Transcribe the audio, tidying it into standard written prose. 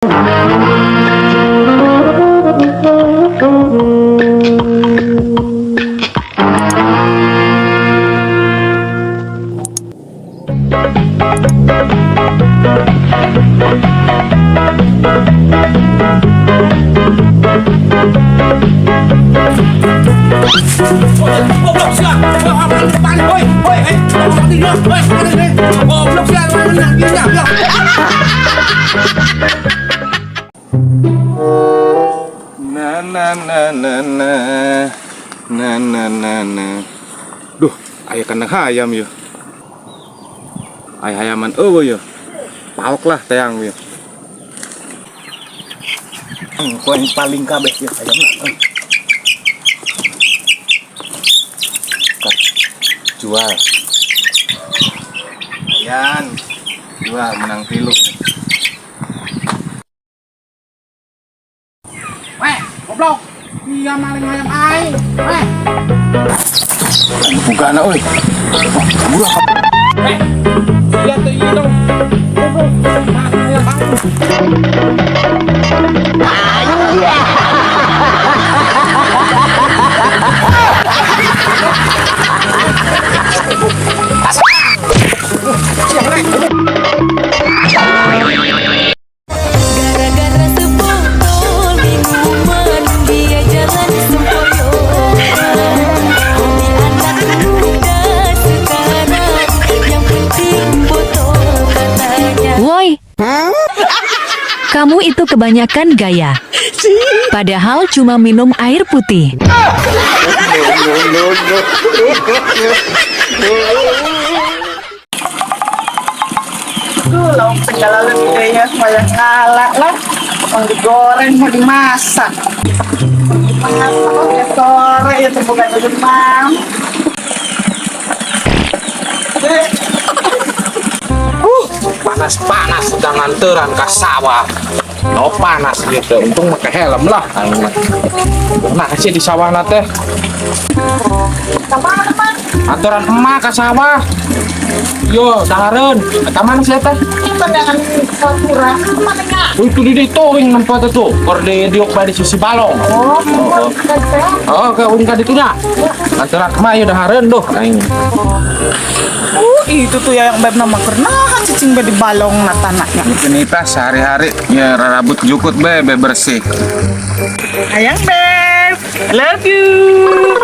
Goblok sia. Woi, woi, eh, woi, goblok sia, ya. Na na na na na na na na na. Duh, aya kandang hayam ya. Aya hayaman euweuh ya. Paok lah teang ya. Ku yang paling kabeh ya hayamna. Kat, jual. Ayan. Jual menang tilu. Weh, goblok. Dia maling ayam aing. Weh. Buka anak euy. Wah, murah. Eh, sia teu ieu dong. Goblok, maling ayam aing. Gara-gara sebotol minuman dia jalan sempoyongan. Hobi anak muda sekarang yang penting botol katanya. Woi, kamu itu kebanyakan gaya. Padahal cuma minum air putih. Tuh, lauk segala lebihnya supaya ngalah lah. Mau digoreng, mau dimasak. Masak ya sore ya terbuka demam. Panas-panas udah nganteran ke sawah. No panas gitu. Untung pakai helm lah. Nah, sih di sawah teh. Aturan emak ke sawah. Yo, dahareun. Eta mana sih teh? Pandangan pura mana nggak? Oh, itu di ditu yang nampak tuh. Kor di diuk di sisi balong. Oh, Oh, oh, ke ungka ditunya. Aturan emak yo dahareun duh aing. Itu tuh ya yang beb nama kernahan cicing be di balong na tanahnya. Rutinitas sehari-hari ya rambut jukut be, be bersih. Ayang beb, I love you.